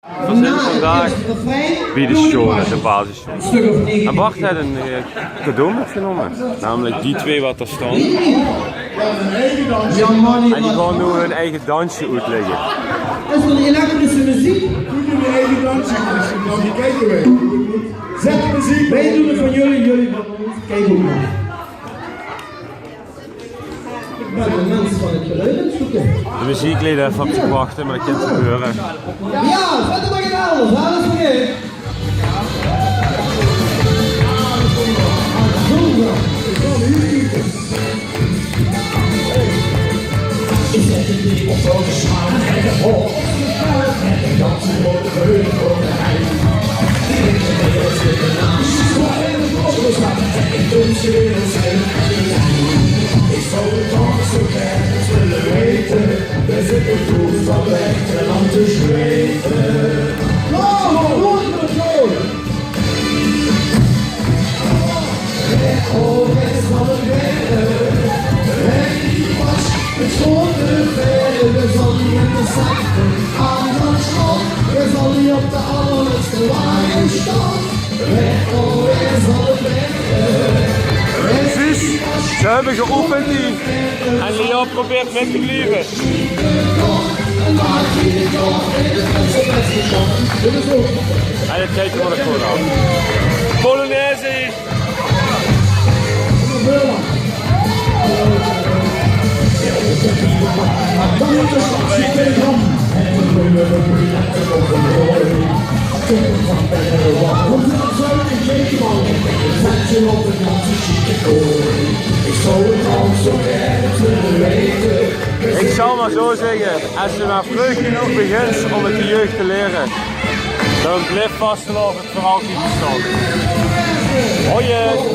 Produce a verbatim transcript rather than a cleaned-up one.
Veer zeen vandaag bie de sjoeal, de basissjoeal. En Bart haet ein, eh, cadeau mitgenómme. Namelik die twee waat dao staon. En die gaon noe hun eige dansje oetlègke. Is 't elektrische meziek? Doot hun eige dansje, dan kieke veer. Zèt de meziek. Veer doon 't veur uch, uch veur ós. Kiek ouch nog. Ich bön ein mins van 't geluid, is good. De mezieklieden effe op zich wachte, mer det kint gebeure. Jao, zèt 'm mer in, alles, alles oké. Ich zou 't toch zo gaer wille weite. Veer zitte good van weg te lang te zweite. Precies, ze höbbe geoefend die. En Leo probeert mit te blieve. En 't geit gewoon nog good aaf. Polonaise. Ich zal mer zo zègke, es se mer vreug genóg begins óm 't de jeug te liere, dan blief vastelaovend veur altied bestaon. Hoi!